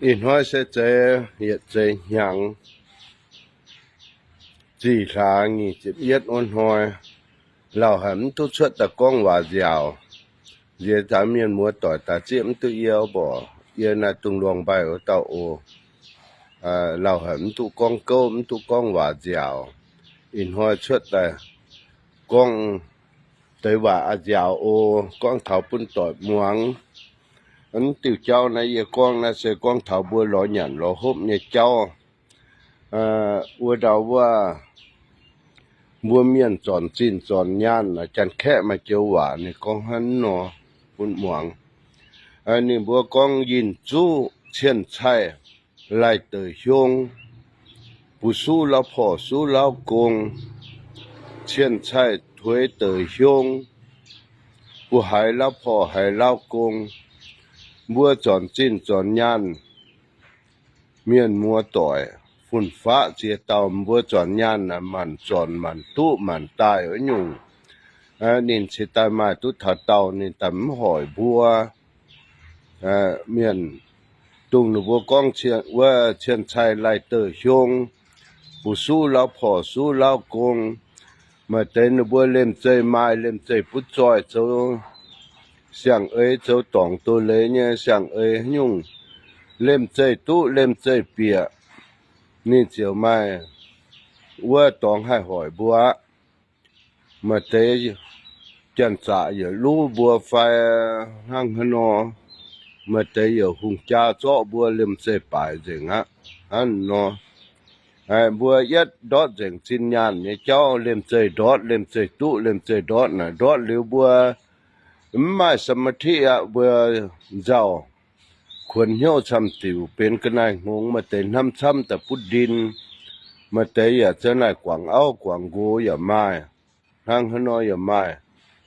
Ih hnoi se zeiz yietc zeiz hnyangx zih hlaax nyic ziepc yietv wuov hnoi, lauh haic mv duqv cuotv daaih gorngv waac nziaauc. Nziex zaax mienh muoz doic daaih zieqv mv duqv yie mborqc, yie naaiv dungx luangh mbaih wuov dauh oc. Lauh haic mv duqv gorngv gouv, mv duqv gorngv waac nziaauc. Ih hnoi cuotv daaih gorngv deix waac a'nziaauc oc, gorngv taux bun doic muangx. Mv diuh jauv naaiv yie gorngv naaiv se gorngv taux mbuo lorz nyanc lorz hopv nyei jauv. Wuov ndau wuov, mbuo mienh zornc zinh zornc nyaanh, Janx-Kaeqv maaih joux waac ninh gorngv hnangv nor bun muangx. Ninh mbuo gorngv yinh zuqv cien-caih laih deic hiong, bu suv lauv porc suv lauv gong, cien-caih tuix deic hiong, bu haiz lauv porc haiz lauv gong. Mbuo zornc zinh zornc nyaanh, mienh muoz doic fun-faqv ziex dauh, mbuo zornc nyaanh naaic maanc zornc maanc duqv maanc daaih wuov nyungc. Ninh cingx daaih maaih duqv taux daauh ninh daaih mv hoic mbuo. Mienh dongh ninh mbuo gorngv wuov cien-caih laih deic hiong, bu suv lauv porc suv lauv gong. Maaih deix ninh mbuo liemh zeih maaih liemh zeih butv zoih zoux siang-eix, zoux dorngc doz-leiz nyei siang-eix nyungc, liemh zeih duqv liemh zeih bieqc, ninh ziouc maaih wuov dorngx haih hoic mbuo aqv. Maaih deix janx-zaqc yietc luv mbuo fai hnangv haaix nor, maaih deix yaac hungh jaa zorqv mbuo liemh zeih baaic nzengc aqv. Hnangv nor, mbuo yietv ndortv nzengc zinh nyaanh nyei jauv, liemh zeih ndortv, liemh zeih duqv, liemh zeih ndortv naaic, ndortv liuz mbuo mv maaih สมาธิ aqv, mbuo nzauh, kuonx hnyouv camv-diuc, benx ga'naaiv-hngongx, maaih deix hnamv camv daaih butv ndin, maaih deix yaac za'naaiv guangc auv guangc nqox yaac maaih, hnangv haaix nor yaac maaih.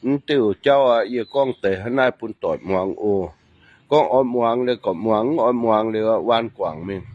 Mv diuh jauv aqv, yie gorngv deix hnangv naaiv bun doic muangx oc. Gorngv oix muangx liuz gorqv muangx, mv oix muangx liuz waanc guangc mingh.